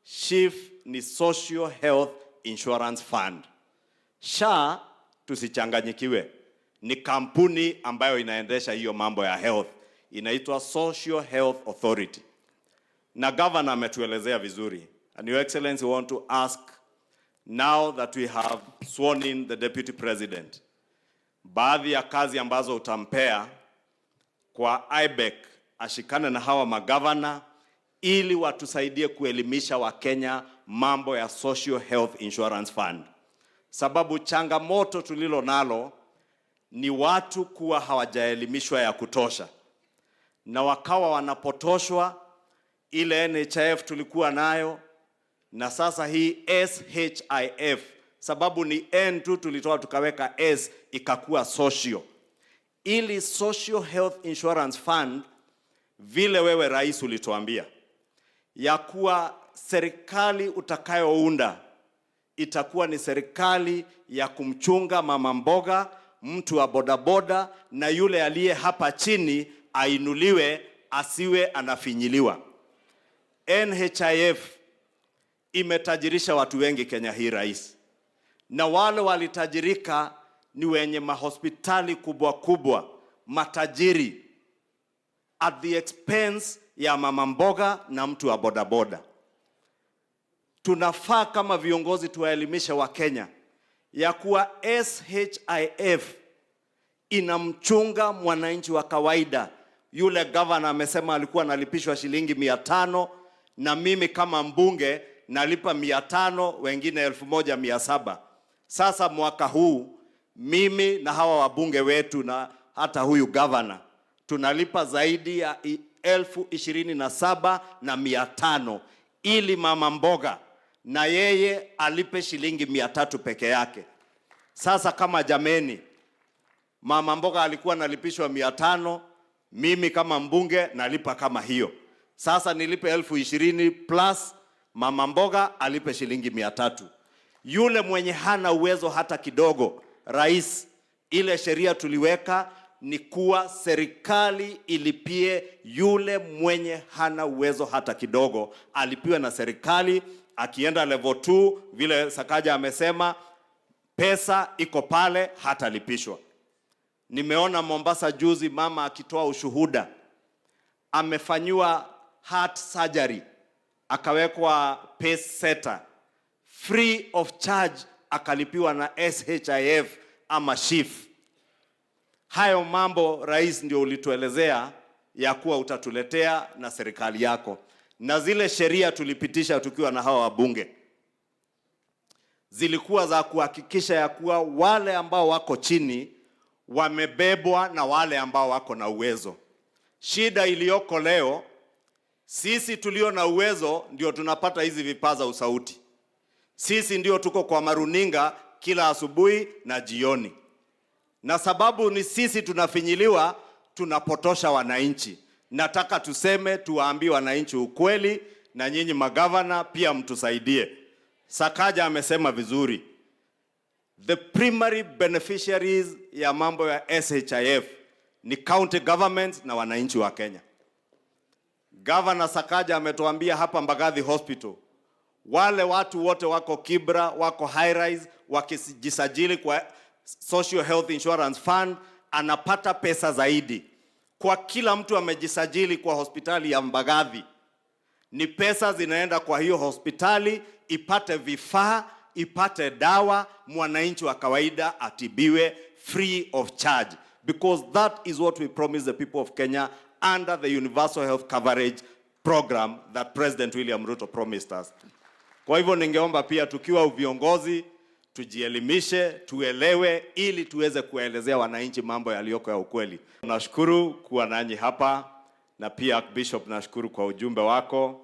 SHIF ni Social Health Insurance Fund. SHA, tusichanganyikiwe, ni kampuni ambayo inaendesha hiyo mambo ya health, inaitwa Social Health Authority, na governor ametuelezea vizuri. And Your Excellency, want to ask, now that we have sworn in the Deputy President, baadhi ya kazi ambazo utampea kwa IBEC, ashikane na hawa magavana ili watusaidie kuelimisha Wakenya mambo ya Social Health Insurance Fund, sababu changamoto tulilo nalo ni watu kuwa hawajaelimishwa ya kutosha na wakawa wanapotoshwa. Ile NHIF tulikuwa nayo na sasa hii SHIF, sababu ni N tu tulitoa tukaweka S ikakuwa social, ili Social Health Insurance Fund, vile wewe rais ulituambia ya kuwa serikali utakayounda itakuwa ni serikali ya kumchunga mama mboga, mtu wa bodaboda na yule aliye hapa chini ainuliwe, asiwe anafinyiliwa. NHIF imetajirisha watu wengi Kenya hii, rais, na wale walitajirika ni wenye mahospitali kubwa kubwa, matajiri, at the expense ya mama mboga na mtu wa bodaboda. Tunafaa kama viongozi tuwaelimishe Wakenya ya kuwa SHIF inamchunga mwananchi wa kawaida. Yule governor amesema alikuwa analipishwa shilingi 500, na mimi kama mbunge nalipa 500, wengine 1,700. Sasa mwaka huu mimi na hawa wabunge wetu na hata huyu governor tunalipa zaidi ya 27,500 ili mama mboga na yeye alipe shilingi 300 peke yake. Sasa kama jameni, mama mboga alikuwa analipishwa 500, mimi kama mbunge nalipa kama hiyo. Sasa nilipe 20,000 plus mama mboga alipe shilingi 300. Yule mwenye hana uwezo hata kidogo, rais, ile sheria tuliweka ni kuwa serikali ilipie yule mwenye hana uwezo hata kidogo, alipiwe na serikali. Akienda level 2 vile Sakaja amesema, pesa iko pale, hatalipishwa. Nimeona Mombasa juzi mama akitoa ushuhuda, amefanyiwa heart surgery, akawekwa pace setter free of charge, akalipiwa na SHIF ama SHIF. Hayo mambo, rais, ndio ulituelezea ya kuwa utatuletea na serikali yako, na zile sheria tulipitisha tukiwa na hawa wabunge zilikuwa za kuhakikisha ya kuwa wale ambao wako chini wamebebwa na wale ambao wako na uwezo. Shida iliyoko leo, sisi tulio na uwezo ndio tunapata hizi vipaza sauti. Sisi ndio tuko kwa maruninga kila asubuhi na jioni, na sababu ni sisi tunafinyiliwa, tunapotosha wananchi. Nataka tuseme, tuwaambie wananchi ukweli, na nyinyi magavana pia mtusaidie. Sakaja amesema vizuri, the primary beneficiaries ya mambo ya SHIF ni county governments na wananchi wa Kenya. Governor Sakaja ametuambia hapa Mbagathi Hospital, wale watu wote wako Kibra, wako high rise, wakijisajili kwa Social Health Insurance Fund anapata pesa zaidi. Kwa kila mtu amejisajili kwa hospitali ya Mbagathi, ni pesa zinaenda kwa hiyo hospitali ipate vifaa, ipate dawa, mwananchi wa kawaida atibiwe free of charge, because that is what we promise the people of Kenya under the Universal Health Coverage program that President William Ruto promised us. Kwa hivyo ningeomba pia tukiwa viongozi tujielimishe, tuelewe ili tuweze kuelezea wananchi mambo yaliyoko ya ukweli. Nashukuru kuwa nanyi hapa na pia Bishop, nashukuru kwa ujumbe wako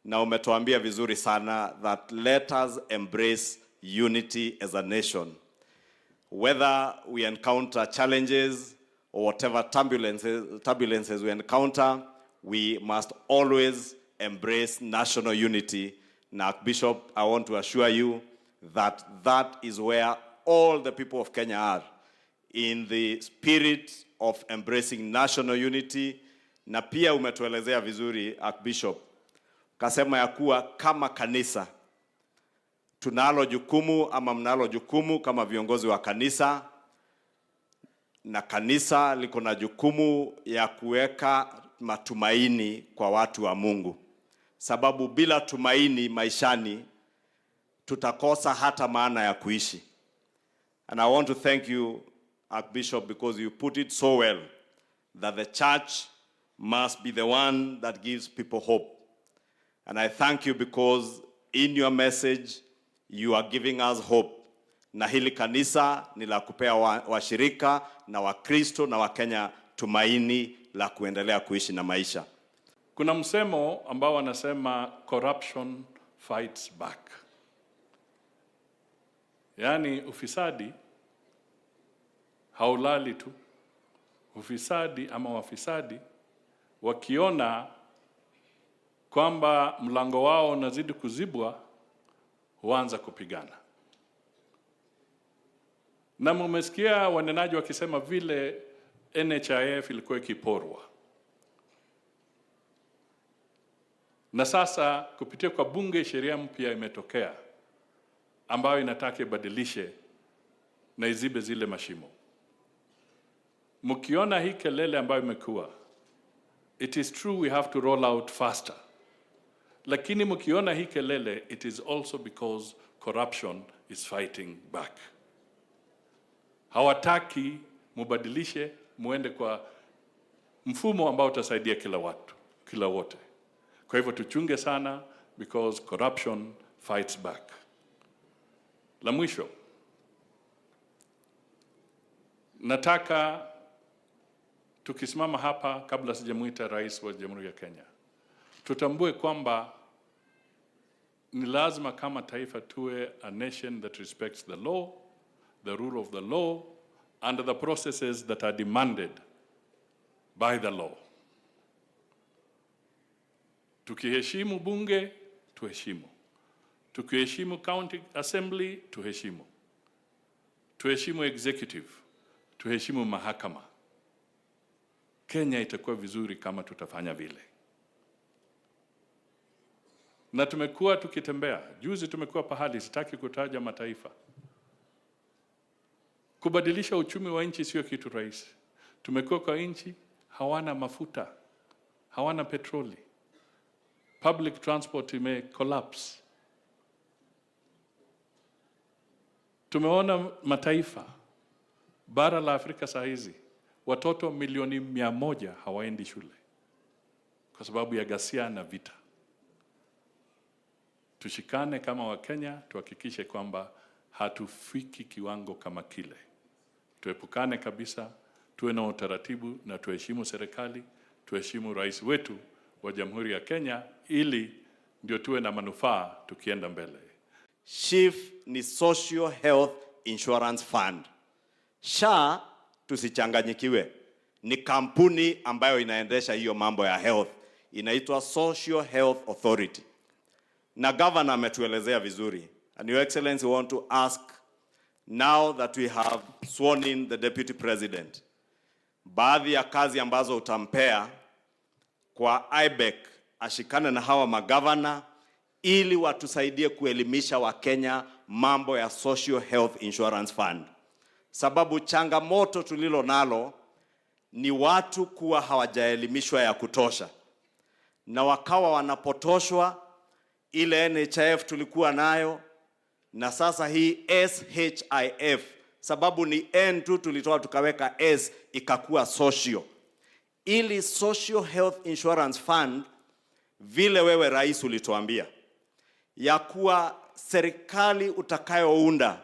na umetuambia vizuri sana that let us embrace unity as a nation. Whether we encounter challenges or whatever turbulences we encounter, we must always embrace national unity. Now, Bishop, I want to assure you that that is where all the people of Kenya are, in the spirit of embracing national unity. Na pia umetuelezea vizuri, Archbishop, Kasema ya kuwa kama kanisa tunalo jukumu ama mnalo jukumu kama viongozi wa kanisa, na kanisa liko na jukumu ya kuweka matumaini kwa watu wa Mungu, sababu bila tumaini maishani tutakosa hata maana ya kuishi. And I want to thank you, Archbishop, because you put it so well that the church must be the one that gives people hope. And I thank you because in your message you are giving us hope. Na hili kanisa ni la kupea washirika na Wakristo na Wakenya tumaini la kuendelea kuishi na maisha. Kuna msemo ambao wanasema, "Corruption fights back." Yaani ufisadi haulali tu. Ufisadi ama wafisadi wakiona kwamba mlango wao unazidi kuzibwa, huanza kupigana. Na mumesikia wanenaji wakisema vile NHIF ilikuwa ikiporwa, na sasa kupitia kwa bunge sheria mpya imetokea ambayo inataka ibadilishe na izibe zile mashimo. Mkiona hii kelele ambayo imekuwa, it is true we have to roll out faster, lakini mkiona hii kelele, it is also because corruption is fighting back. Hawataki mubadilishe muende kwa mfumo ambao utasaidia kila watu, kila wote. Kwa hivyo tuchunge sana because corruption fights back. La mwisho, nataka tukisimama hapa, kabla sijamuita Rais wa Jamhuri ya Kenya, tutambue kwamba ni lazima kama taifa tuwe a nation that respects the law, the rule of the law and the processes that are demanded by the law. Tukiheshimu bunge, tuheshimu. Tukiheshimu county assembly, tuheshimu. Tuheshimu executive, tuheshimu mahakama. Kenya itakuwa vizuri kama tutafanya vile. Na tumekuwa tukitembea, juzi tumekuwa pahali, sitaki kutaja mataifa. Kubadilisha uchumi wa nchi sio kitu rahisi. Tumekuwa kwa nchi hawana mafuta, hawana petroli, public transport ime collapse. Tumeona mataifa bara la Afrika saa hizi watoto milioni 100 hawaendi shule kwa sababu ya ghasia na vita. Tushikane kama Wakenya, tuhakikishe kwamba hatufiki kiwango kama kile. Tuepukane kabisa, tuwe na utaratibu na tuheshimu serikali, tuheshimu rais wetu wa Jamhuri ya Kenya, ili ndio tuwe na manufaa tukienda mbele. SHIF ni Social Health Insurance Fund. SHA, tusichanganyikiwe, ni kampuni ambayo inaendesha hiyo mambo ya health, inaitwa Social Health Authority. Na governor ametuelezea vizuri. And Your Excellency, we want to ask, now that we have sworn in the Deputy President, baadhi ya kazi ambazo utampea kwa IBEC, ashikane na hawa magavana ili watusaidie kuelimisha Wakenya mambo ya Social Health Insurance Fund, sababu changamoto tulilo nalo ni watu kuwa hawajaelimishwa ya kutosha na wakawa wanapotoshwa. Ile NHIF tulikuwa nayo na sasa hii SHIF, sababu ni N tu tulitoa tukaweka S ikakuwa social. Ili Social Health Insurance Fund, vile wewe rais ulituambia ya kuwa serikali utakayounda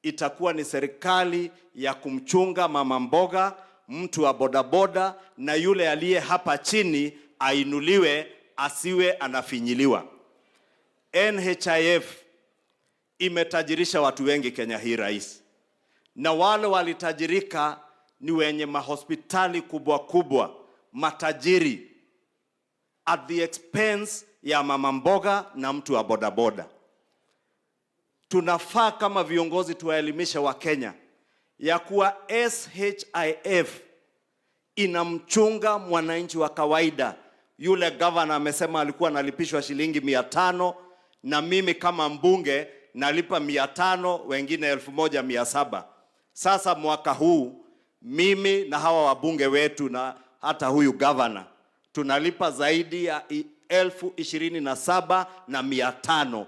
itakuwa ni serikali ya kumchunga mama mboga, mtu wa bodaboda na yule aliye hapa chini ainuliwe, asiwe anafinyiliwa. NHIF imetajirisha watu wengi Kenya hii, rais, na wale walitajirika ni wenye mahospitali kubwa kubwa, matajiri, at the expense ya mama mboga na mtu wa bodaboda. Tunafaa kama viongozi tuwaelimishe Wakenya ya kuwa SHIF inamchunga mwananchi wa kawaida. Yule gavana amesema alikuwa analipishwa shilingi 500 na mimi kama mbunge nalipa 500, wengine 1700. Sasa mwaka huu mimi na hawa wabunge wetu na hata huyu gavana tunalipa zaidi ya 27,500.